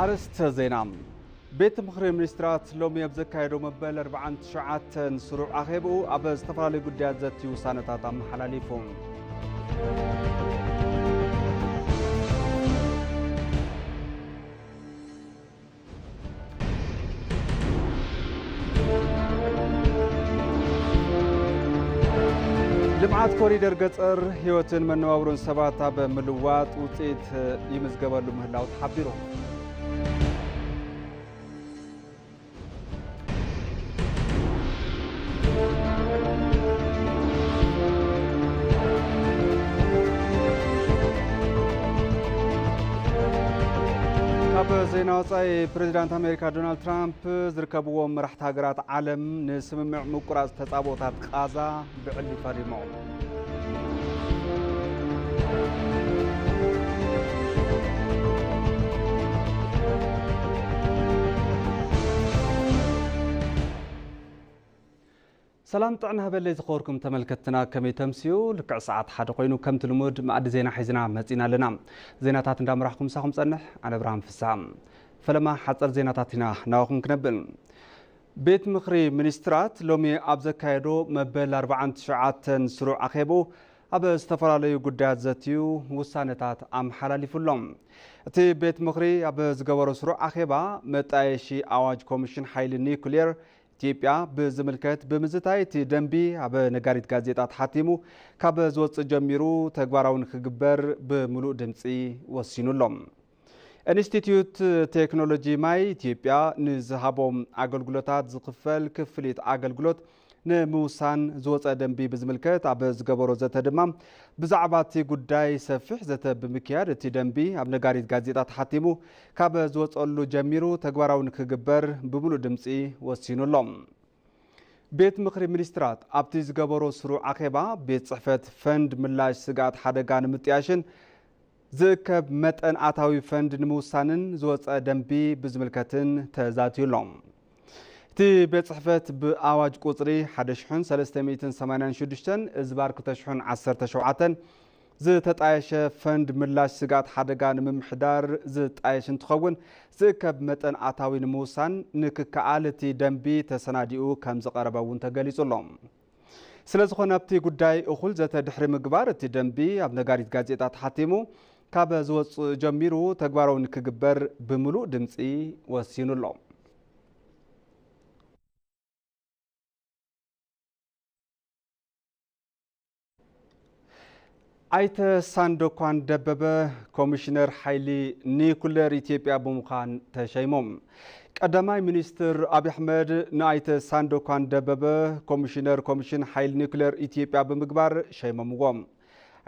ኣርእስተ ዜና። ቤት ምኽሪ ሚኒስትራት ሎሚ ኣብ ዘካየዶ መበል ኣርባዓን ትሽዓተን ስሩዕ ኣኼብኡ ኣብ ዝተፈላለዩ ጉዳያት ዘትዩ ውሳነታት ኣመሓላሊፉ። ልምዓት ኮሪደር ገጠር ህይወትን መነባብሮን ሰባት ኣብ ምልዋጥ ውፅኢት ይምዝገበሉ ምህላው ተሓቢሩ። ካብ ዜና ወፃኢ፣ ፕሬዚዳንት ኣሜሪካ ዶናልድ ትራምፕ ዝርከብዎም መራሕቲ ሃገራት ዓለም ንስምምዕ ምቁራፅ ተፃብኦታት ቃዛ ብዕሊ ፈሪሞም። ሰላም ጥዕና ሃበለይ ዝኸበርኩም ተመልከትና፣ ከመይ ተምስዩ? ልክዕ ሰዓት ሓደ ኮይኑ ከምቲ ልሙድ መኣዲ ዜና ሒዝና መጺና ኣለና። ዜናታት እንዳመራሕኩም ምሳኹም ጸንሕ ኣነ ብርሃን ፍስሃ። ፈለማ ሓጸር ዜናታት ኢና ናባኹም ክነብል። ቤት ምኽሪ ሚኒስትራት ሎሚ ኣብ ዘካየዶ መበል ኣርባዓን ትሽዓተን ስሩዕ ኣኼብኡ ኣብ ዝተፈላለዩ ጉዳያት ዘትዩ ውሳነታት ኣመሓላሊፉ ኣሎ። እቲ ቤት ምኽሪ ኣብ ዝገበሮ ስሩዕ ኣኼባ መጣየሺ ኣዋጅ ኮሚሽን ሓይሊ ኒኩሌር ኢትዮጵያ ብዝምልከት ብምዝታይ እቲ ደንቢ ኣብ ነጋሪት ጋዜጣ ተሓቲሙ ካብ ዝወፅእ ጀሚሩ ተግባራዊ ንክግበር ብምሉእ ድምፂ ወሲኑ ኣሎ። ኢንስቲትዩት ቴክኖሎጂ ማይ ኢትዮጵያ ንዝሃቦም ኣገልግሎታት ዝኽፈል ክፍሊት ኣገልግሎት ንምውሳን ዝወፀ ደንቢ ብዝምልከት ኣብ ዝገበሮ ዘተ ድማ ብዛዕባ እቲ ጉዳይ ሰፊሕ ዘተ ብምክያድ እቲ ደንቢ ኣብ ነጋሪት ጋዜጣ ተሓቲሙ ካብ ዝወፀሉ ጀሚሩ ተግባራዊ ንክግበር ብምሉእ ድምፂ ወሲኑ ኣሎ። ቤት ምኽሪ ሚኒስትራት ኣብቲ ዝገበሮ ስሩዕ ኣኼባ ቤት ጽሕፈት ፈንድ ምላሽ ስግኣት ሓደጋ ንምጥያሽን ዝእከብ መጠን ኣታዊ ፈንድ ንምውሳንን ዝወፀ ደንቢ ብዝምልከትን ተዛትዩ ኣሎ። እቲ ቤት ጽሕፈት ብኣዋጅ ቁጽሪ ሓደ ሽሕን ሰለስተ ሚእትን ሰማንያን ሽዱሽተን እዝባር ክልተ ሽሕን ዓሰርተ ሸውዓተን ዝተጣየሸ ፈንድ ምላሽ ስግኣት ሓደጋ ንምምሕዳር ዝጣየሽ እንትኸውን፣ ዝእከብ መጠን ኣታዊ ንምውሳን ንክከኣል እቲ ደንቢ ተሰናዲኡ ከም ዝቐረበ እውን ተገሊጹ ኣሎ። ስለ ዝኾነ ኣብቲ ጉዳይ እኹል ዘተ ድሕሪ ምግባር እቲ ደንቢ ኣብ ነጋሪት ጋዜጣ ተሓቲሙ ካብ ዝወፅእ ጀሚሩ ተግባራዊ ንክግበር ብምሉእ ድምፂ ወሲኑ ኣሎ። ኣይተ ሳንዶኳን ደበበ ኮሚሽነር ሓይሊ ኒኩለር ኢትዮጵያ ብምዃን ተሸይሞም። ቀዳማይ ሚኒስትር ኣብይ ኣሕመድ ንኣይተ ሳንዶኳን ደበበ ኮሚሽነር ኮሚሽን ሓይሊ ኒኩለር ኢትዮጵያ ብምግባር ሸይሞምዎም።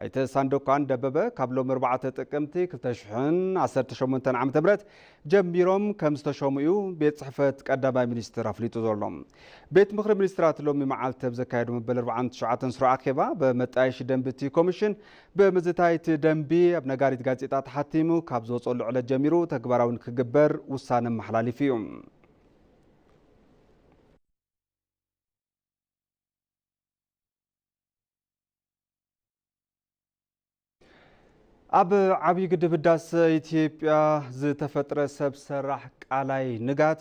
ኣይተ ሳንዶኳን ደበበ ካብ ሎም ኣርባዕተ ጥቅምቲ ክልተ ሽሕን ዓሰርተ ሸሞንተን ዓመተ ምህረት ጀሚሮም ከም ዝተሸሙ እዩ ቤት ጽሕፈት ቀዳማይ ሚኒስትር ኣፍሊጡ ዘሎ። ቤት ምኽሪ ሚኒስትራት ሎሚ መዓልቲ ኣብ ዘካየዶ መበል ኣርባዓን ትሽዓተን ስሩዕ ኣኼባ ብመጣየሺ ደንቢ እቲ ኮሚሽን ብምዝታይ እቲ ደንቢ ኣብ ነጋሪት ጋዜጣ ተሓቲሙ ካብ ዝወፀሉ ዕለት ጀሚሩ ተግባራዊ ንክግበር ውሳነ ኣመሓላሊፉ እዩ። ኣብ ዓብዪ ግድብ ህዳሰ ኢትዮጵያ ዝተፈጥረ ሰብ ሰራሕ ቃላይ ንጋት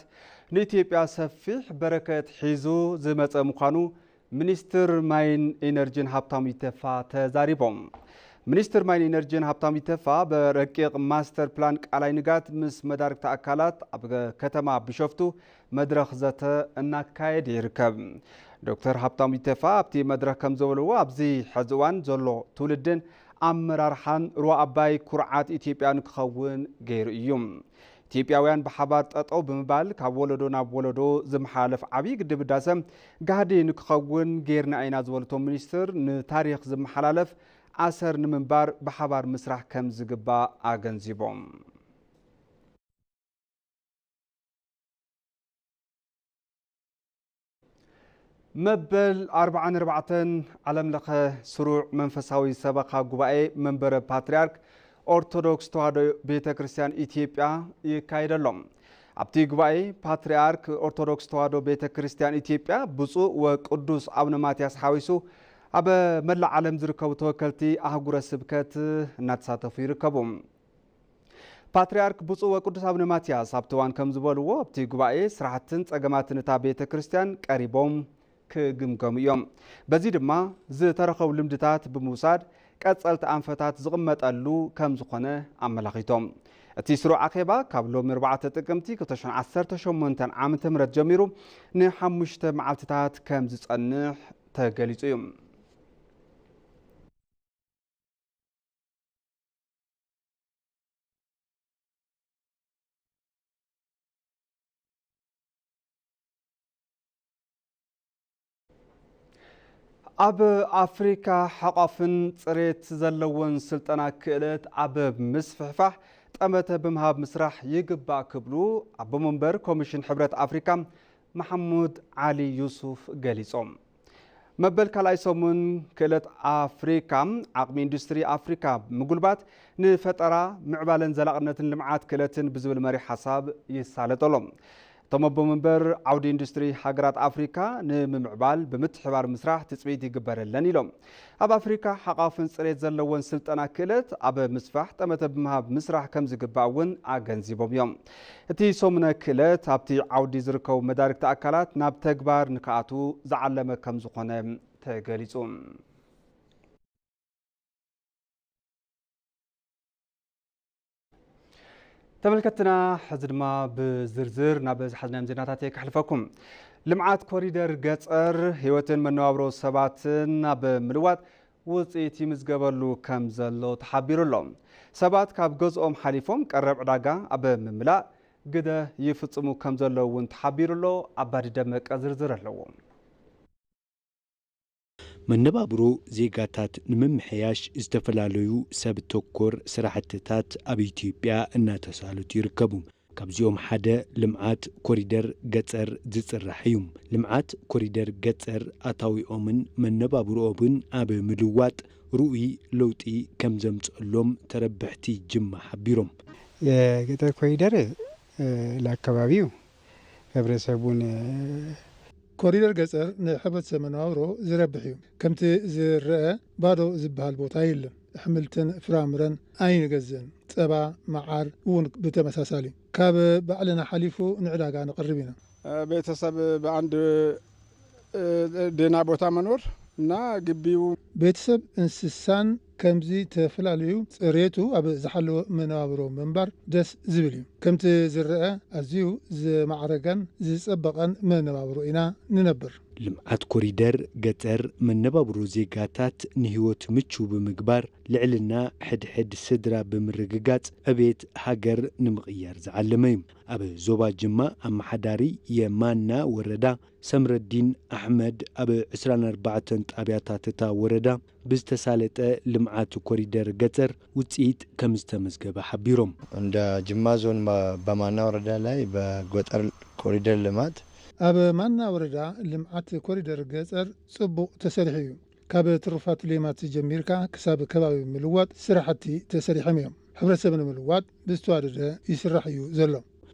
ንኢትዮጵያ ሰፊሕ በረከት ሒዙ ዝመፀ ምዃኑ ሚኒስትር ማይን ኢነርጂን ሃብታሙ ኢተፋ ተዛሪቦም። ሚኒስትር ማይን ኢነርጂን ሃብታሙ ኢተፋ ብረቂቕ ማስተር ፕላን ቃላይ ንጋት ምስ መዳርግቲ ኣካላት ኣብ ከተማ ቢሾፍቱ መድረኽ ዘተ እናካየደ ይርከብ። ዶክተር ሃብታሙ ኢተፋ ኣብቲ መድረኽ ከም ዝበልዎ፣ ኣብዚ ሕዚ እዋን ዘሎ ትውልድን ኣመራርሓን ሩባ ኣባይ ኩርዓት ኢትዮጵያ ንክኸውን ገይሩ እዩ። ኢትዮጵያውያን ብሓባር ጠጠው ብምባል ካብ ወለዶ ናብ ወለዶ ዝመሓላለፍ ዓብዪ ግድብ ህዳሰ ጋህዲ ንክኸውን ገይርና ኢና ዝበሉ እቶም ሚኒስትር፣ ንታሪኽ ዝመሓላለፍ ኣሰር ንምንባር ብሓባር ምስራሕ ከም ዝግባእ ኣገንዚቦም። መበል ኣርባዓን ኣርባዕተን ዓለም ለኸ ስሩዕ መንፈሳዊ ሰበኻ ጉባኤ መንበረ ፓትርያርክ ኦርቶዶክስ ተዋህዶ ቤተ ክርስቲያን ኢትዮጵያ ይካየድ ኣሎ። ኣብቲ ጉባኤ ፓትርያርክ ኦርቶዶክስ ተዋህዶ ቤተ ክርስቲያን ኢትዮጵያ ብፁዕ ወቅዱስ ኣቡነ ማትያስ ሓዊሱ ኣብ መላእ ዓለም ዝርከቡ ተወከልቲ ኣህጉረ ስብከት እናተሳተፉ ይርከቡ። ፓትርያርክ ብፁዕ ወቅዱስ ኣቡነ ማትያስ ኣብቲ እዋን ከም ዝበልዎ፣ ኣብቲ ጉባኤ ስራሕትን ጸገማትን እታ ቤተ ክርስቲያን ቀሪቦም ክግምገሙ እዮም። በዚ ድማ ዝተረኸቡ ልምድታት ብምውሳድ ቀጸልቲ ኣንፈታት ዝቕመጠሉ ከም ዝኾነ ኣመላኺቶም። እቲ ስሩዕ ኣኼባ ካብ ሎሚ ኣርባዕተ ጥቅምቲ ክልተ ሽሕን ዓሰርተ ሸሞንተን ዓመተ ምህረት ጀሚሩ ንሓሙሽተ መዓልትታት ከም ዝጸንሕ ተገሊጹ እዩ። ኣብ ኣፍሪካ ሓቋፍን ጽሬት ዘለዎን ስልጠና ክእለት ኣብ ምስፍሕፋሕ ጠመተ ብምሃብ ምስራሕ ይግባእ ክብሉ ኣቦ መንበር ኮሚሽን ሕብረት ኣፍሪካ መሓሙድ ዓሊ ዩሱፍ ገሊጾም። መበል ካልኣይ ሰሙን ክእለት ኣፍሪካ ዓቕሚ ኢንዱስትሪ ኣፍሪካ ምጉልባት ንፈጠራ፣ ምዕባለን ዘላቕነትን ልምዓት ክእለትን ብዝብል መሪሕ ሓሳብ ይሳለጠሎም። እቶም ኣቦ መንበር ዓውዲ ኢንዱስትሪ ሃገራት ኣፍሪካ ንምምዕባል ብምትሕባር ምስራሕ ትፅቢት ይግበረለን ኢሎም። ኣብ ኣፍሪካ ሓቋፍን ፅሬት ዘለዎን ስልጠና ክእለት ኣብ ምስፋሕ ጠመተ ብምሃብ ምስራሕ ከም ዝግባእ እውን ኣገንዚቦም እዮም። እቲ ሰሙነ ክእለት ኣብቲ ዓውዲ ዝርከቡ መዳርግቲ ኣካላት ናብ ተግባር ንክኣትዉ ዝዓለመ ከም ዝኾነ ተገሊፁ። ተመልከትና፣ ሕዚ ድማ ብዝርዝር ናብ ዝሓዝናዮም ዜናታት እየ ከሕልፈኩም። ልምዓት ኮሪደር ገፀር ህይወትን መነባብሮ ሰባትን ኣብ ምልዋጥ ውፅኢት ይምዝገበሉ ከም ዘሎ ተሓቢሩ ኣሎ። ሰባት ካብ ገዝኦም ሓሊፎም ቀረብ ዕዳጋ ኣብ ምምላእ ግደ ይፍፅሙ ከም ዘለዉ እውን ተሓቢሩ ኣሎ። ኣባዲ ደመቀ ዝርዝር ኣለዎ። መነባብሮ ዜጋታት ንምምሕያሽ ዝተፈላለዩ ሰብ ተኮር ስራሕትታት ኣብ ኢትዮጵያ እናተሳለጡ ይርከቡ። ካብዚኦም ሓደ ልምዓት ኮሪደር ገፀር ዝፅራሕ እዩ። ልምዓት ኮሪደር ገፀር ኣታዊኦምን መነባብሮኦምን ኣብ ምልዋጥ ርኡይ ለውጢ ከም ዘምፀሎም ተረብሕቲ ጅማ ሓቢሮም። የገጠር ኮሪደር፣ እ፣ ለአካባቢው ህብረተሰቡን፣ እ፣ ኮሪደር ገፀር ንሕብረተሰብ መነባብሮ ዝረብሕ እዩ። ከምቲ ዝረአ ባዶ ዝበሃል ቦታ የለን። ኣሕምልትን ፍራምረን ኣይንገዝእን። ጸባ፣ መዓር እውን ብተመሳሳሊ። ካብ ባዕልና ሓሊፉ ንዕዳጋ ነቕርብ ኢና። ቤተሰብ በአንድ፣ እ፣ ደህና ቦታ መኖር እና ግቢው ቤተሰብ እንስሳን ከምዚ ተፈላለዩ ጽሬቱ ኣብ ዝሓለወ መነባብሮ ምንባር ደስ ዝብል እዩ። ከምቲ ዝረአ ኣዝዩ ዝማዕረገን ዝጸበቐን መነባብሮ ኢና ንነብር። ልምዓት ኮሪደር ገጠር መነባብሮ ዜጋታት ንህይወት ምቹው ብምግባር ልዕልና ሕድሕድ ስድራ ብምርግጋጽ ዕቤት ሃገር ንምቕያር ዝዓለመ እዩ። ኣብ ዞባ ጅማ ኣመሓዳሪ የማና ወረዳ ሰምረዲን ኣሕመድ ኣብ ዕስራን ኣርባዕተን ጣብያታት እታ ወረዳ ብዝተሳለጠ ልምዓት ኮሪደር ገጠር ውፅኢት ከም ዝተመዝገበ ሓቢሮም። እንደ ጅማ ዞን በ-፣ በማና ወረዳ ላይ በገጠር ኮሪደር ልማት ኣብ ማና ወረዳ ልምዓት ኮሪደር ገጠር ጽቡቕ ተሰሪሑ እዩ። ካብ ትሩፋት ሌማት ጀሚርካ ክሳብ ከባቢ ምልዋጥ ስራሕቲ ተሰሪሖም እዮም። ሕብረተሰብ ንምልዋጥ ብዝተዋደደ ይስራሕ እዩ ዘሎ።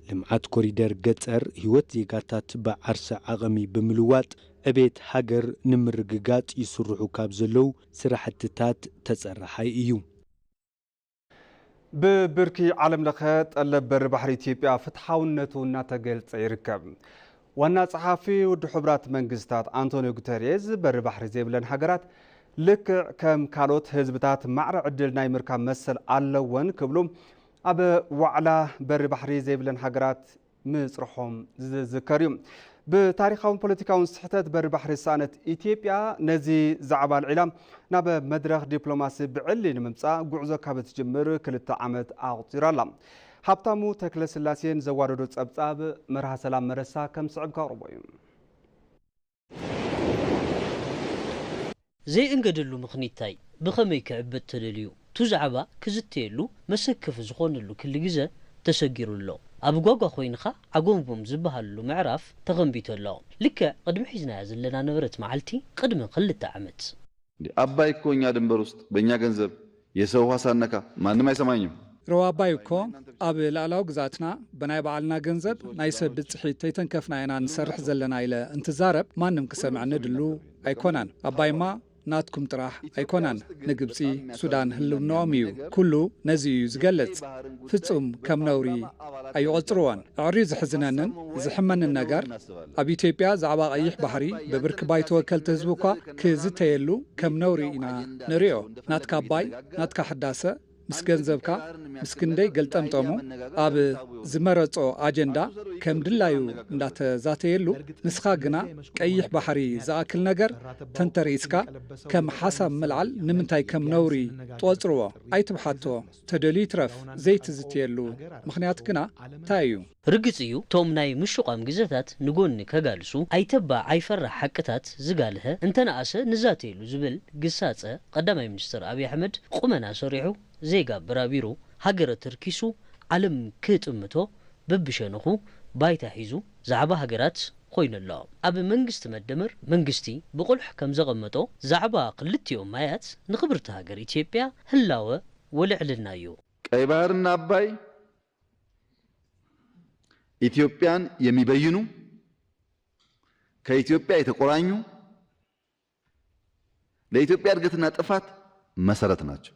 ልምዓት ኮሪደር ገጠር ህይወት ዜጋታት ብዓርሰ ዓቐሚ ብምልዋጥ ዕቤት ሃገር ንምርግጋጽ ይስርሑ ካብ ዘለዉ ስራሕትታት ተጸራሓይ እዩ። ብብርኪ ዓለም ለኸ ጠለብ በሪ ባሕሪ ኢትዮጵያ ፍትሓውነቱ እናተገልጸ ይርከብ። ዋና ጸሓፊ ውድብ ሕቡራት መንግስታት ኣንቶኒዮ ጉተሬዝ በሪ ባሕሪ ዘይብለን ሃገራት ልክዕ ከም ካልኦት ህዝብታት ማዕረ ዕድል ናይ ምርካብ መሰል ኣለወን ክብሉ ኣብ ዋዕላ በሪ ባሕሪ ዘይብለን ሃገራት ምጽርሖም ዝዝከር እዩ። ብታሪኻውን ፖለቲካውን ስሕተት በሪ ባሕሪ ዝሰኣነት ኢትዮጵያ ነዚ ዛዕባ ኣልዒላ ናብ መድረኽ ዲፕሎማሲ ብዕሊ ንምምጻእ ጉዕዞ ካብ እትጅምር ክልተ ዓመት ኣቑጺራ ኣላ። ሃብታሙ ተክለስላሴ ንዘዋደዶ ጸብጻብ መርሃ ሰላም መረሳ ከም ዝስዕብ ከቕርቦ እዩ። ዘይእንገደሉ ምኽኒታይ ብኸመይ ክዕበጥ ተደልዩ? ቱ ዛዕባ ክዝተየሉ መሰከፊ ዝኾነሉ ክሊ ግዘ ተሰጊሩ ኣሎ። ኣብ ጓጓ ኮይንኻ ዓጎምቦም ዝበሃለሉ ምዕራፍ ተኸንቢቱ ኣሎ። ልክዕ ቅድሚ ሒዝናያ ዘለና ነበረት መዓልቲ ቅድሚ ክልተ ዓመት። አባይ እኮ እኛ ድንበር ውስጥ በእኛ ገንዘብ የሰው ውሃ ሳነካ ማንም አይሰማኝም። ረዋ ኣባይ እኮ ኣብ ልኣላዊ ግዝኣትና ብናይ ባዕልና ገንዘብ ናይ ሰብ ብፅሒት ተይተንከፍና ኢና ንሰርሕ ዘለና ኢለ እንትዛረብ ማንም ክሰምዐኒ ድሉ ኣይኮነን። ኣባይማ ናትኩም ጥራሕ ኣይኮነን፣ ንግብጺ ሱዳን ህልውናኦም እዩ። ኩሉ ነዚ እዩ ዝገልጽ። ፍጹም ከም ነውሪ ኣይቖጽርዎን። ኣዕርዩ ዝሕዝነንን ዝሕመንን ነገር፣ ኣብ ኢትዮጵያ ዛዕባ ቀይሕ ባሕሪ ብብርኪ ባይቶ ወከልቲ ህዝቢ እኳ ክዝተየሉ ከም ነውሪ ኢና ንሪኦ። ናትካ ኣባይ፣ ናትካ ሕዳሰ፣ ምስ ገንዘብካ፣ ምስ ክንደይ ገልጠምጠሙ ኣብ ዝመረጾ ኣጀንዳ ከም ድላዩ እንዳተዛተየሉ፣ ንስኻ ግና ቀይሕ ባሕሪ ዝኣክል ነገር ተንተሪስካ ከም ሓሳብ ምልዓል ንምንታይ ከም ነውሪ ትቖጽርዎ? ኣይትብሓቶ፣ ተደልዩ ይትረፍ ዘይትዝትየሉ ምኽንያት ግና እንታይ እዩ? ርግጽ እዩ፣ እቶም ናይ ምሹቓም ግዘታት ንጎኒ ከጋልሱ፣ ኣይተባዕ ኣይፈራሕ ሓቅታት ዝጋልሀ እንተነኣሰ ንዛተየሉ ዝብል ግሳጸ ቀዳማይ ሚኒስትር ኣብይ ኣሕመድ ቁመና ሰሪሑ ዜጋ ኣበራቢሩ ሃገር ኣተርኪሱ ዓለም ክጥምቶ በብሸነኹ ባይታ ሒዙ ዛዕባ ሃገራት ኮይኑ ኣሎ። ኣብ መንግስቲ መደመር መንግስቲ ብቑልሕ ከም ዘቐመጦ ዛዕባ ክልቲኦም ማያት ንኽብርቲ ሃገር ኢትዮጵያ ህላወ ወልዕልና እዩ። ቀይ ባህርና ኣባይ ኢትዮጵያን የሚበይኑ ከኢትዮጵያ የተቆራኙ ለኢትዮጵያ እድገትና ጥፋት መሰረት ናቸው።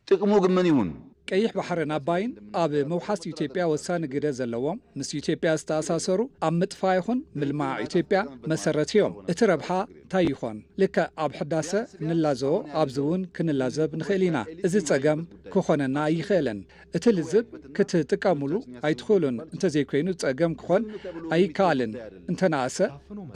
ጥቅሙ ግን ምን ይሁን? ቀይሕ ባሕርን ኣባይን ኣብ ምውሓስ ኢትዮጵያ ወሳኒ ግደ ዘለዎም፣ ምስ ኢትዮጵያ ዝተኣሳሰሩ፣ ኣብ ምጥፋእ ይኹን ምልማዕ ኢትዮጵያ መሰረት እዮም። እቲ ረብሓ እንታይ ይኾን? ልክዕ ኣብ ሕዳሰ እንላዘቦ ኣብዚ እውን ክንላዘብ ንኽእል ኢና። እዚ ጸገም ክኾነና ኣይኽእልን። እቲ ልዝብ ክትጥቀሙሉ ኣይትኽእሉን፣ እንተዘይኮይኑ ጸገም ክኾን ኣይከኣልን። እንተነኣሰ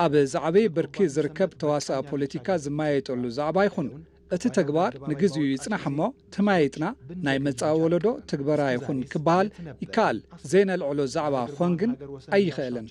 ኣብ ዝዓበየ ብርኪ ዝርከብ ተዋስኣ ፖለቲካ ዝመያየጠሉ ዛዕባ ይኹን እቲ ተግባር ንግዚኡ ይጽናሕ እሞ፣ ተመያይጥና ናይ መጻኢ ወለዶ ትግበራ ይኹን ክበሃል ይከኣል። ዘይነልዕሎ ዛዕባ ክኾን ግን ኣይኽእልን።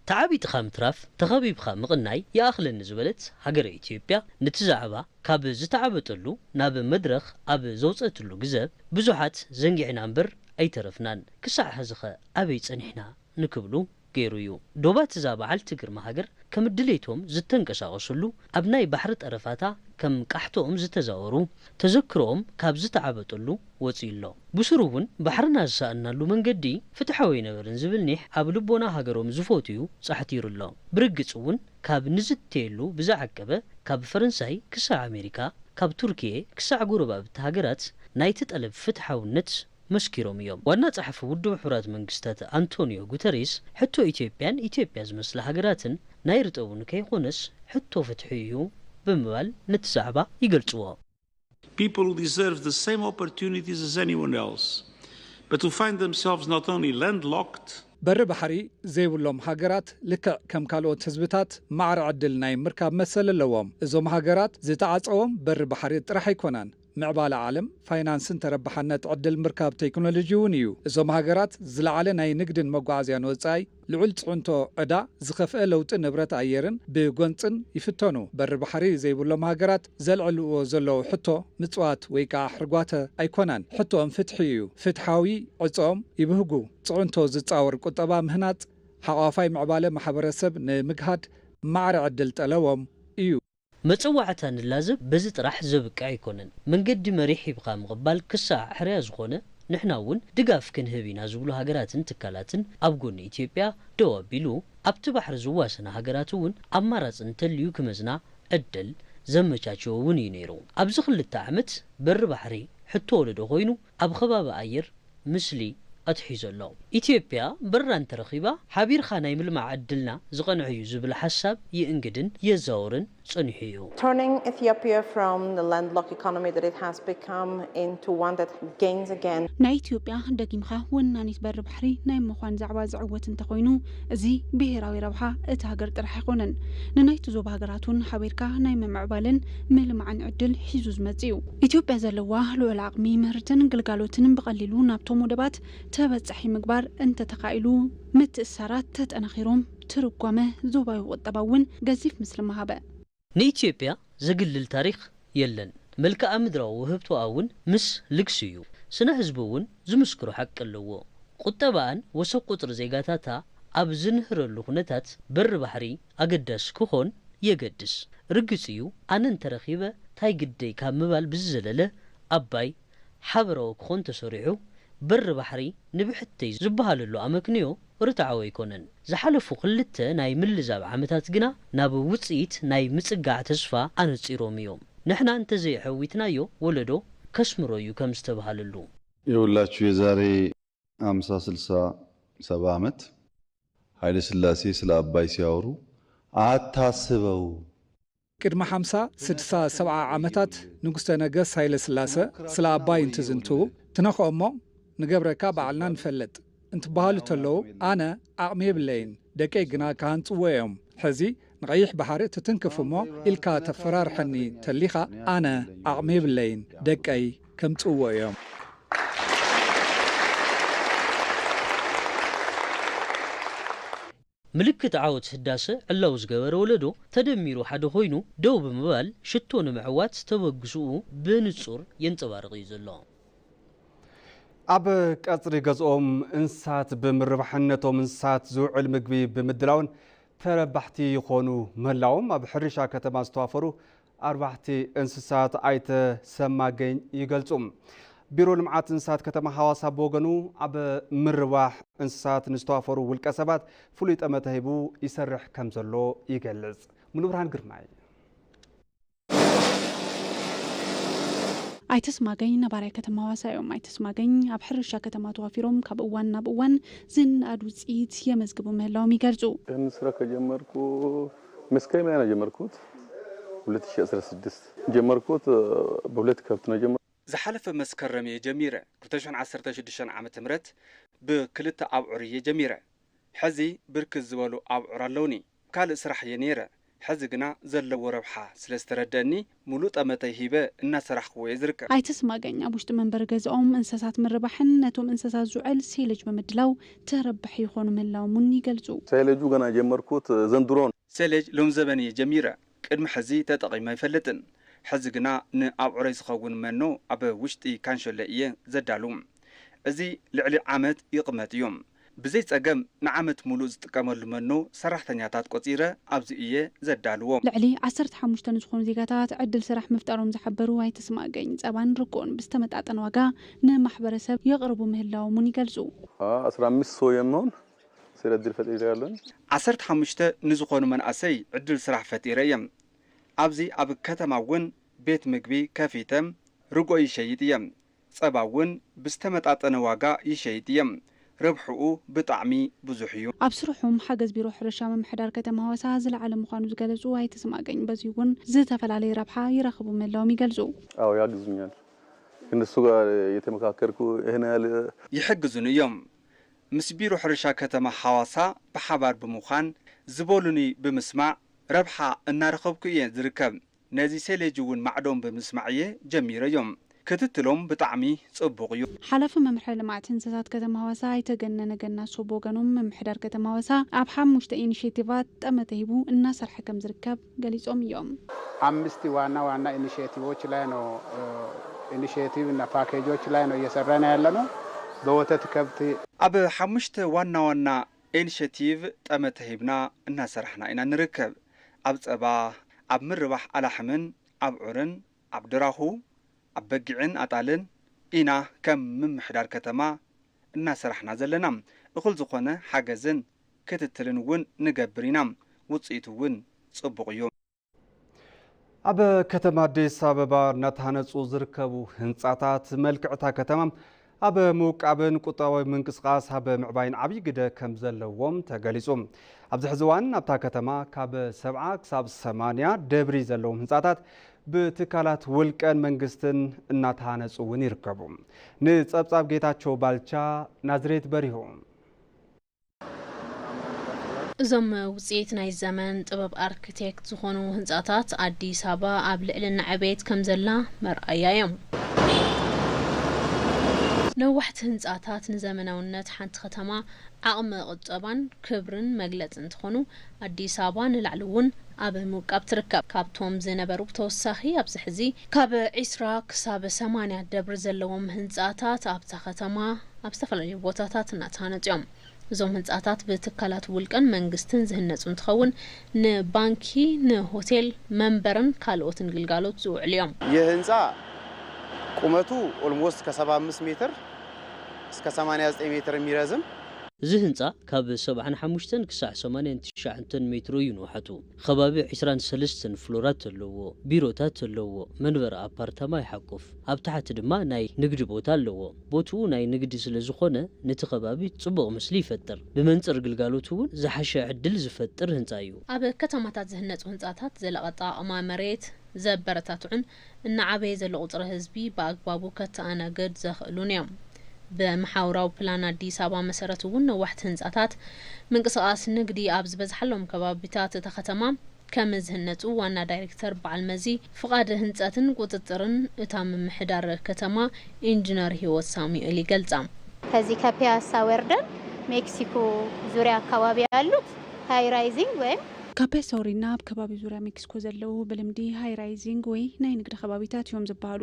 ተዓቢጥኻ ምትራፍ፣ ተኸቢብኻ ምቕናይ ይኣኽለኒ ዝበለት ሃገረ ኢትዮጵያ፣ ነቲ ዛዕባ ካብ ዝተዓበጠሉ ናብ መድረኽ ኣብ ዘውጸእትሉ ግዘ፣ ብዙሓት ዘንጊዕና እምበር ኣይተረፍናን። ክሳዕ ሐዚኸ ኣበይ ጸኒሕና? ንክብሉ ገይሩ እዩ። ዶባት እዛ በዓልቲ ግርማ ሃገር ከም ድሌቶም ዝተንቀሳቐስሉ፣ ኣብ ናይ ባሕሪ ጠረፋታ ከም ቃሕቶኦም ዝተዛወሩ፣ ተዘክሮኦም ካብ ዝተዓበጠሉ ወፂኡ ኣሎ። ብሱሩ እውን ባሕርና ዝሰኣንናሉ መንገዲ ፍትሓዊ ኣይነበርን ዝብል ኒሕ ኣብ ልቦና ሃገሮም ዝፎትዩ ፃሕቲሩ ኣሎ። ብርግፅ እውን ካብ ንዝተየሉ ብዝዓቀበ ካብ ፈረንሳይ ክሳዕ ኣሜሪካ፣ ካብ ቱርኪየ ክሳዕ ጎረባብቲ ሃገራት ናይቲ ጠለብ ፍትሓውነት መስኪሮም እዮም። ዋና ጸሓፊ ውድብ ሕቡራት መንግስታት ኣንቶኒዮ ጉተሬስ ሕቶ ኢትዮጵያን ኢትዮጵያ ዝመስላ ሃገራትን ናይ ርጠቡ ንከይኾነስ ሕቶ ፍትሒ እዩ ብምባል ነቲ ዛዕባ ይገልጽዎ። People deserve the same opportunities as anyone else, but to find themselves not only landlocked, በሪ ባሕሪ ዘይብሎም ሃገራት ልክዕ ከም ካልኦት ህዝብታት ማዕረ ዕድል ናይ ምርካብ መሰል ኣለዎም። እዞም ሃገራት ዝተዓጸዎም በሪ ባሕሪ ጥራሕ ኣይኮነን። ምዕባለ ዓለም፣ ፋይናንስን ተረባሕነት ዕድል ምርካብ ቴክኖሎጂ እውን እዩ። እዞም ሃገራት ዝለዓለ ናይ ንግድን መጓዓዝያን ወጻኢ፣ ልዑል ጽዕንቶ ዕዳ፣ ዝኸፍአ ለውጢ ንብረት ኣየርን ብጎንጽን ይፍተኑ። በሪ ባሕሪ ዘይብሎም ሃገራት ዘልዕልዎ ዘለዉ ሕቶ ምጽዋት ወይ ከኣ ሕርጓተ ኣይኮነን። ሕቶኦም ፍትሒ እዩ። ፍትሓዊ ዕጾኦም ይብህጉ። ጽዕንቶ ዝጻወር ቁጠባ ምህናጽ፣ ሓቋፋይ ምዕባለ ማሕበረሰብ ንምግሃድ ማዕረ ዕድል ጠለቦም እዩ። መጸዋዕታ ንላዘብ በዚ ጥራሕ ዘብቅዕ ኣይኮነን። መንገዲ መሪሕ ሂብኻ ምቕባል ክሳዕ ሕርያ ዝኾነ፣ ንሕና እውን ድጋፍ ክንህብ ኢና ዝብሉ ሃገራትን ትካላትን ኣብ ጎኒ ኢትዮጵያ ደው ኣቢሉ፣ ኣብቲ ባሕሪ ዝዋሰና ሃገራት እውን ኣማራጺ እንተልዩ ክመዝና ዕድል ዘመቻቸወ እውን እዩ ነይሩ። ኣብዚ ክልተ ዓመት በሪ ባሕሪ ሕቶ ወለዶ ኮይኑ ኣብ ከባቢ ኣየር ምስሊ ኣትሒዙ ኣሎ። ኢትዮጵያ በራ እንተረኺባ ሓቢርኻ ናይ ምልማዕ ዕድልና ዝቐንዐ እዩ ዝብል ሓሳብ ይእንግድን የዛውርን ጸኒሑ እዩ። Turning Ethiopia from the landlocked economy that it has become into one that gains again. ናይ ኢትዮጵያ ደጊምኻ ወናኒት በሪ ባሕሪ ናይ ምዃን ዛዕባ ዝዕወት እንተኾይኑ፣ እዚ ብሄራዊ ረብሓ እቲ ሃገር ጥራሕ ኣይኮነን፣ ንናይቲ ዞባ ሃገራት እውን ሓቢርካ ናይ ምምዕባልን ምልማዕን ዕድል ሒዙ ዝመጽእ እዩ። ኢትዮጵያ ዘለዋ ልዑል ዓቕሚ ምህርትን ግልጋሎትን ብቐሊሉ ናብቶም ወደባት ተበጻሒ ምግባር እንተተኻኢሉ፣ ምትእስሳራት ተጠናኺሮም ትርጓመ ዞባዊ ቁጠባ እውን ገዚፍ ምስልማ ሃበ። ንኢትዮጵያ ዘግልል ታሪኽ የለን። መልክኣ ምድራዊ ውህብቶኣ እውን ምስ ልግሲ እዩ። ስነ ህዝቢ እውን ዝምስክሮ ሓቂ ኣለዎ። ቁጠባኣን ወሰብ ቁጽሪ ዜጋታታ ኣብ ዝንህረሉ ኩነታት በሪ ባሕሪ ኣገዳሲ ክኾን የገድስ። ርግጽ እዩ፣ ኣነ እንተረኺበ ታይ ግደይ ካብ ምባል ብዝዘለለ ኣባይ ሓበራዊ ክኾን ተሰሪሑ በሪ ባሕሪ ንብሕተይ ዝበሃለሉ ኣመክንዮ ርትዓዊ ኣይኮነን። ዝሓለፉ ክልተ ናይ ምልዛብ ዓመታት ግና ናብ ውጽኢት ናይ ምጽጋዕ ተስፋ ኣነጺሮም እዮም። ንሕና እንተዘይኣሕዊትናዮ፣ ወለዶ ከስምሮ እዩ ከም ዝተባህለሉ። የውላችሁ፣ የዛሬ ሃምሳ፣ ስልሳ፣ ሰባ ዓመት ኃይለ ሥላሴ ስለ አባይ ሲያወሩ አታስበው። ቅድሚ ሓምሳ፣ ስድሳ፣ ሰብዓ ዓመታት ንጉሰ ነገስት ኃይለ ሥላሰ ስለ ኣባይ እንትዝንቱ፣ ትነኽኦሞ ንገብረካ ባዕልና ንፈልጥ እንትበሃሉ ተለዉ፣ ኣነ ዓቕሚ የብለይን፣ ደቀይ ግና ክሃንጽዎ እዮም። ሕዚ ንቐይሕ ባሕሪ ትትንክፍ እሞ ኢልካ ተፈራርሐኒ ተሊኻ፣ ኣነ ዓቕሚ የብለይን፣ ደቀይ ከምጽዎ እዮም። ምልክት ዓወት ህዳሰ ዕላዊ ዝገበረ ወለዶ ተደሚሩ ሓደ ኮይኑ ደው ብምባል ሽቶ ንምዕዋት ተበግስኡ ብንጹር የንጸባርቕ እዩ ዘሎ። ኣብ ቀጽሪ ገዝኦም እንስሳት ብምርባሕን ነቶም እንስሳት ዝውዕል ምግቢ ብምድላውን ተረባሕቲ ይኾኑ ምህላዎም ኣብ ሕርሻ ከተማ ዝተዋፈሩ ኣርባሕቲ እንስሳት ኣይተ ሰማገኝ ይገልጹ። ቢሮ ልምዓት እንስሳት ከተማ ሓዋሳ ብወገኑ ኣብ ምርባሕ እንስሳት ንዝተዋፈሩ ውልቀ ሰባት ፍሉይ ጠመተ ሂቡ ይሰርሕ ከም ዘሎ ይገልጽ። ሙሉብርሃን ግርማይ። ኣይተ ስማገኝ ነባራይ ከተማ ሃዋሳ እዮም። ኣይተ ስማገኝ ኣብ ሕርሻ ከተማ ተዋፊሮም ካብ እዋን ናብ እዋን ዝነኣድ ውፅኢት የመዝግቡ ምህላዎም ይገልጹ። ይህን ስራ ከጀመርኩ መስከረም ላይ ነው ጀመርኩት። ሁለት ሺህ አስራ ስድስት ጀመርኩት። በሁለት ከብት ነው ጀመርኩት። ዝሓለፈ መስከረም እየ ጀሚረ። ክልተ ሽሕን ዓሰርተ ሽዱሽተን ዓመተ ምህረት ብክልተ ኣብዑር እየ ጀሚረ። ሕዚ ብርክት ዝበሉ ኣብዑር ኣለውኒ። ካልእ ስራሕ እየ ነይረ። ሕዚ ግና ዘለዎ ረብሓ ስለ ዝተረደእኒ፣ ሙሉእ ጠመተይ ሂበ እናሰራሕክዎ እየ ዝርከብ። ኣይተ ስማገኝ ኣብ ውሽጢ መንበሪ ገዝኦም እንስሳት ምርባሕን ነቶም እንስሳት ዝውዕል ሴለጅ ብምድላው ተረባሒ ይኾኑ ምህላዎም እውን ይገልጹ። ሳይለጁ ገና ጀመርኩት ዘንድሮ ነው። ሴለጅ ሎም ዘበን እየ ጀሚረ። ቅድሚ ሕዚ ተጠቒመ ኣይፈልጥን። ሕዚ ግና ንኣብዑረይ ዝኸውን መኖ ኣብ ውሽጢ ካንሸሎ እየ ዘዳሉ። እዚ ልዕሊ ዓመት ይቕመጥ እዩ። ብዘይ ጸገም ንዓመት ሙሉእ ዝጥቀመሉ መኖ ሰራሕተኛታት ቆጺረ ኣብዚ እየ ዘዳልዎ። ልዕሊ ዓሰርተ ሓሙሽተ ንዝኾኑ ዜጋታት ዕድል ስራሕ ምፍጣሮም ዝሓበሩ ኣይተ ስማገኝ፣ ጸባን ርጎን ብዝተመጣጠነ ዋጋ ንማሕበረሰብ የቕርቡ ምህላዎም እውን ይገልጹ። አስራ አምስት ሰው የሚሆን ስራ እድል ፈጥሬያለሁ። ዓሰርተ ሓሙሽተ ንዝኾኑ መናእሰይ ዕድል ስራሕ ፈጢረ እየ። ኣብዚ ኣብ ከተማ እውን ቤት ምግቢ ከፊተ ርጎ ይሸይጥ እየ። ጸባ እውን ብዝተመጣጠነ ዋጋ ይሸይጥ እየ። ረብሕኡ ብጣዕሚ ብዙሕ እዩ። ኣብ ስርሖም ሓገዝ ቢሮ ሕርሻ ምምሕዳር ከተማ ሃዋሳ ዝለዓለ ምዃኑ ዝገለጹ ኣይተ ስማገኝ፣ በዚ እውን ዝተፈላለየ ረብሓ ይረኽቡ ምህላዎም ይገልጹ። አዎ፣ ያግዙኛል። እነሱ ጋር እየተመካከርኩ ይህን ያህል ይሕግዙን እዮም። ምስ ቢሮ ሕርሻ ከተማ ሓዋሳ ብሓባር ብምዃን ዝበሉኒ ብምስማዕ ረብሓ እናረኸብኩ እየ ዝርከብ። ነዚ ሴሌጅ እውን ማዕዶም ብምስማዕ እየ ጀሚረዮም። ክትትሎም ብጣዕሚ ጽቡቕ እዩ። ሓላፊ መምርሒ ልምዓት እንስሳት ከተማ ሃዋሳ ኣይተ ገነነ ገናሶ ብወገኖም፣ ምምሕዳር ከተማ ሃዋሳ ኣብ ሓሙሽተ ኢኒሼቲቫት ጠመተ ሂቡ እናሰርሐ ከም ዝርከብ ገሊጾም እዮም። አምስት ዋና ዋና ኢኒሼቲቮች ላይ ነው፣ እ፣ ኢኒሼቲቭ እና ፓኬጆች ላይ ነው እየሰራን ያለ ነው። በወተት ከብት ኣብ ሓሙሽተ ዋና ዋና ኢኒሼቲቭ ጠመተ ሂብና እናሰራሕና ኢና ንርከብ። ኣብ ጸባ፣ ኣብ ምርባሕ ኣላሕምን ኣብዑርን፣ ኣብ ድራኹ፣ ኣብ በጊዕን ኣጣልን ኢና ከም ምምሕዳር ከተማ እናሰራሕና ዘለና። እኹል ዝኾነ ሓገዝን ክትትልን እውን ንገብር ኢና። ውጽኢቱ እውን ጽቡቕ እዩ። ኣብ ከተማ ኣዲስ ኣበባ እናተሃነጹ ዝርከቡ ህንጻታት መልክዕታ ከተማ ኣብ ምውቃብን ቁጠባዊ ምንቅስቃስ ኣብ ምዕባይን ዓብዪ ግደ ከም ዘለዎም ተገሊጹ። ኣብዚ ሕዚ እዋን ኣብታ ከተማ ካብ ሰብዓ ክሳብ ሰማንያ ደብሪ ዘለዎም ህንጻታት ብትካላት ውልቀን መንግስትን እናተሃነጹ እውን ይርከቡ። ንጸብጻብ ጌታቸው ባልቻ፣ ናዝሬት በሪሁ። እዞም ውጽኢት ናይ ዘመን ጥበብ ኣርክቴክት ዝኾኑ ህንጻታት ኣዲስ ኣበባ ኣብ ልዕልና ዕቤት ከም ዘላ መርኣያ እዮም። ነዋሕቲ ህንጻታት ንዘመናውነት ሓንቲ ከተማ ዓቕሚ ቁጠባን ክብርን መግለጺ እንትኾኑ፣ ኣዲስ ኣበባ ንላዕሊ እውን ኣብ ምውቃብ ትርከብ። ካብቶም ዝነበሩ ብተወሳኺ ኣብዚ ሕዚ ካብ ዒስራ ክሳብ ሰማንያ ደብሪ ዘለዎም ህንጻታት ኣብታ ከተማ ኣብ ዝተፈላለዩ ቦታታት እናተሃነጹ እዮም። እዞም ህንጻታት ብትካላት ውልቀን መንግስትን ዝህነጹ እንትኸውን፣ ንባንኪ፣ ንሆቴል፣ መንበርን ካልኦትን ግልጋሎት ዝውዕሉ እዮም። ይህ ህንፃ ቁመቱ ኦልሞስት ከሰባ አምስት ሜትር እስከ ሰማንያ ዘጠኝ ሜትር የሚረዝም፣ እዚ ህንጻ ካብ ሰብዓን ሓሙሽተን ክሳዕ ሰማንያን ትሽዓተን ሜትሮ እዩ ንውሓቱ። ከባቢ ዕስራን ሰለስተን ፍሎራት ኣለዎ። ቢሮታት ኣለዎ። መንበሪ ኣፓርታማ ይሓቁፍ። ኣብ ታሕቲ ድማ ናይ ንግዲ ቦታ ኣለዎ። ቦትኡ ናይ ንግዲ ስለ ዝኾነ፣ ነቲ ከባቢ ጽቡቕ ምስሊ ይፈጥር። ብመንጽር ግልጋሎት እውን ዝሓሸ ዕድል ዝፈጥር ህንጻ እዩ። ኣብ ከተማታት ዝህነጹ ህንጻታት ዘለቐ ኣጠቓቕማ መሬት ዘበረታትዑን እናዓበየ ዘሎ ቁጽሪ ህዝቢ ብኣግባቡ ከተኣናግድ ዘኽእሉን እዮም። ብመሓውራዊ ፕላን ኣዲስ ኣበባ መሰረት እውን ነዋሕቲ ህንጻታት፣ ምንቅስቓስ ንግዲ ኣብ ዝበዝሓሎም ከባቢታት እታ ከተማ ከም ዝህነጹ ዋና ዳይሬክተር በዓል መዚ ፍቓድ ህንጸትን ቁጽጽርን እታ ምምሕዳር ከተማ ኢንጂነር ህይወት ሳሙኤል ይገልጻ። ከዚህ ከፒያሳ ወርደን ሜክሲኮ ዙሪያ አካባቢ ያሉት ሃይ ራይዚንግ ወይም ካብ ፒያሳ ወሪድና ኣብ ከባቢ ዙርያ ሜክሲኮ ዘለዉ ብልምዲ ሃይ ራይዚንግ ወይ ናይ ንግዲ ከባቢታት እዮም ዝበሃሉ።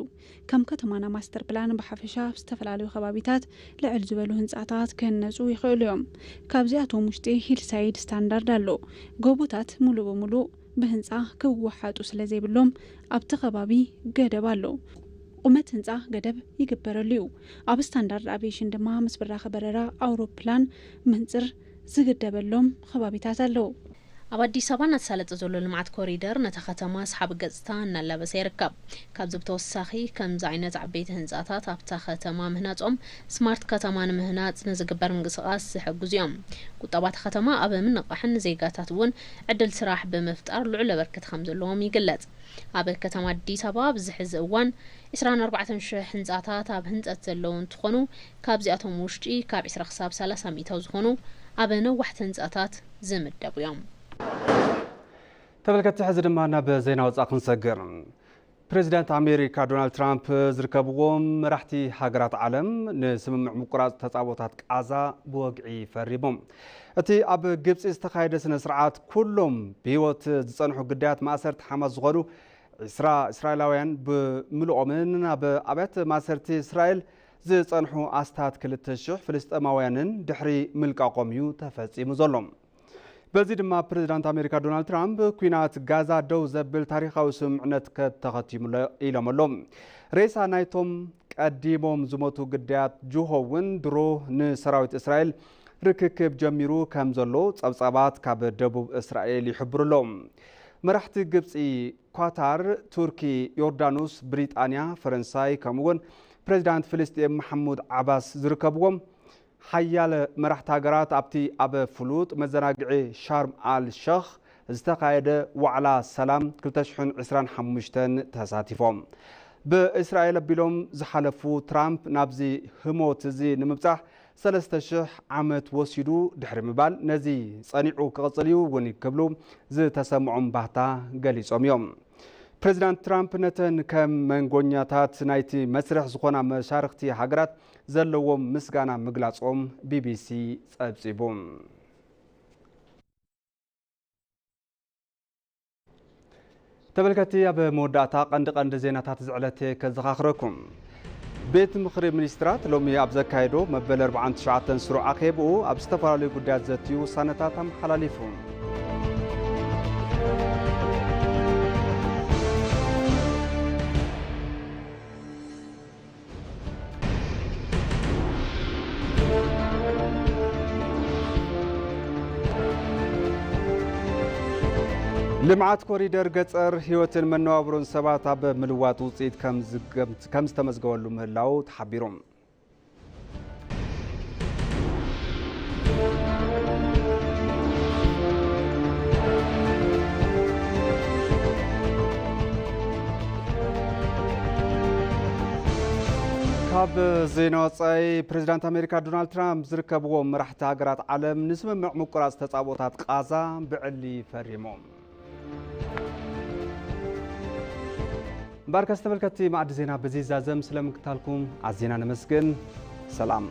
ከም ከተማና ማስተር ፕላን ብሓፈሻ ኣብ ዝተፈላለዩ ከባቢታት ልዕል ዝበሉ ህንፃታት ክህነፁ ይኽእሉ እዮም። ካብዚኣቶም ውሽጢ ሂልሳይድ ስታንዳርድ ኣሎ። ጎቦታት ሙሉእ ብሙሉእ ብህንፃ ክወሓጡ ስለ ዘይብሎም ኣብቲ ከባቢ ገደብ ኣሎ። ቁመት ህንፃ ገደብ ይግበረሉ እዩ። ኣብ ስታንዳርድ ኣቪዬሽን ድማ ምስ ብራኸ በረራ ኣውሮፕላን ምንፅር ዝግደበሎም ከባቢታት ኣለዉ። ኣብ ኣዲስ ኣበባ እናተሳለጠ ዘሎ ልምዓት ኮሪደር ነታ ከተማ ሰሓቢ ገፅታ እናላበሰ ይርከብ። ካብዚ ብተወሳኺ ከምዚ ዓይነት ዓበይቲ ህንፃታት ኣብታ ከተማ ምህናፆም ስማርት ከተማ ንምህናፅ ንዝግበር ምንቅስቓስ ዝሕግዙ እዮም። ቁጠባ እታ ከተማ ኣብ ምንቕቓሕን ንዜጋታት እውን ዕድል ስራሕ ብምፍጣር ልዑል ኣበርክቶ ከም ዘለዎም ይግለፅ። ኣብ ከተማ ኣዲስ ኣበባ ኣብዚ ሕዚ እዋን ዕስራን ኣርባዕተን ሽሕ ህንፃታት ኣብ ህንፀት ዘለዉ እንትኾኑ ካብዚኣቶም ውሽጢ ካብ ዕስራ ክሳብ ሰላሳ ሚእታዊ ዝኾኑ ኣብ ነዋሕቲ ህንፃታት ዝምደቡ እዮም። ተመልከትቲ ሕዚ ድማ ናብ ዜና ወፃኢ ክንሰግር። ፕሬዚዳንት ኣሜሪካ ዶናልድ ትራምፕ ዝርከብዎም መራሕቲ ሃገራት ዓለም ንስምምዕ ምቁራፅ ተፃቦታት ቃዛ ብወግዒ ፈሪሞም። እቲ ኣብ ግብፂ ዝተኻየደ ስነ ስርዓት ኩሎም ብህይወት ዝፀንሑ ግዳያት ማእሰርቲ ሓማስ ዝኾኑ ዕስራ እስራኤላውያን ብምልኦምን ኣብ ኣብያተ ማእሰርቲ እስራኤል ዝፀንሑ ኣስታት ክልተ ሽሕ ፍልስጤማውያንን ድሕሪ ምልቃቖም እዩ ተፈፂሙ ዘሎ። በዚ ድማ ፕሬዚዳንት ኣሜሪካ ዶናልድ ትራምፕ ኩናት ጋዛ ደው ዘብል ታሪኻዊ ስምምዕነት ከተኸቲሙ ኢሎም ኣሎ። ሬሳ ናይቶም ቀዲሞም ዝሞቱ ግዳያት ጁሆ እውን ድሮ ንሰራዊት እስራኤል ርክክብ ጀሚሩ ከም ዘሎ ጸብጻባት ካብ ደቡብ እስራኤል ይሕብሩ ኣለዉ። መራሕቲ ግብጺ፣ ኳታር፣ ቱርኪ፣ ዮርዳኖስ፣ ብሪጣንያ፣ ፈረንሳይ ከምኡውን ፕሬዚዳንት ፍልስጤም ማሕሙድ ዓባስ ዝርከብዎም ሓያለ መራሕቲ ሃገራት ኣብቲ ኣብ ፍሉጥ መዘናግዒ ሻርም ኣል ሸኽ ዝተኻየደ ዋዕላ ሰላም ክልተ ሽሕን ዕስራን ሓሙሽተን ተሳቲፎም። ብእስራኤል ኣቢሎም ዝሓለፉ ትራምፕ ናብዚ ህሞት እዚ ንምብጻሕ ሰለስተ ሽሕ ዓመት ወሲዱ ድሕሪ ምባል ነዚ ጸኒዑ ክቕጽል እዩ እውን ክብሉ ዝተሰምዖም ባህታ ገሊጾም እዮም። ፕሬዚዳንት ትራምፕ ነተን ከም መንጎኛታት ናይቲ መስርሕ ዝኾና መሻርኽቲ ሃገራት ዘለዎም ምስጋና ምግላጾም ቢቢሲ ጸብጺቡ። ተመልከቲ ኣብ መወዳእታ ቀንዲ ቀንዲ ዜናታት ዝዕለት ከዘኻኽረኩም። ቤት ምኽሪ ሚኒስትራት ሎሚ ኣብ ዘካየዶ መበል ኣርባዓን ትሽዓተን ስሩዕ ኣኼብኡ ኣብ ዝተፈላለዩ ጉዳያት ዘትዩ ውሳነታት ኣመሓላሊፉ። ልምዓት ኮሪደር ገፀር ህይወትን መነባብሮን ሰባት ኣብ ምልዋጥ ውፅኢት ከም ዝተመዝገበሉ ምህላው ተሓቢሩ። ካብ ዜና ወፃኢ፣ ፕሬዚዳንት ኣሜሪካ ዶናልድ ትራምፕ ዝርከብዎም መራሕቲ ሃገራት ዓለም ንስምምዕ ምቁራፅ ተፃብኦታት ቃዛ ብዕሊ ፈሪሞም። እምበኣርከስ ተመልከትቲ፣ ማዕዲ ዜና በዚ ይዛዘም። ስለምክታልኩም ኣዚና ነመስግን። ሰላም።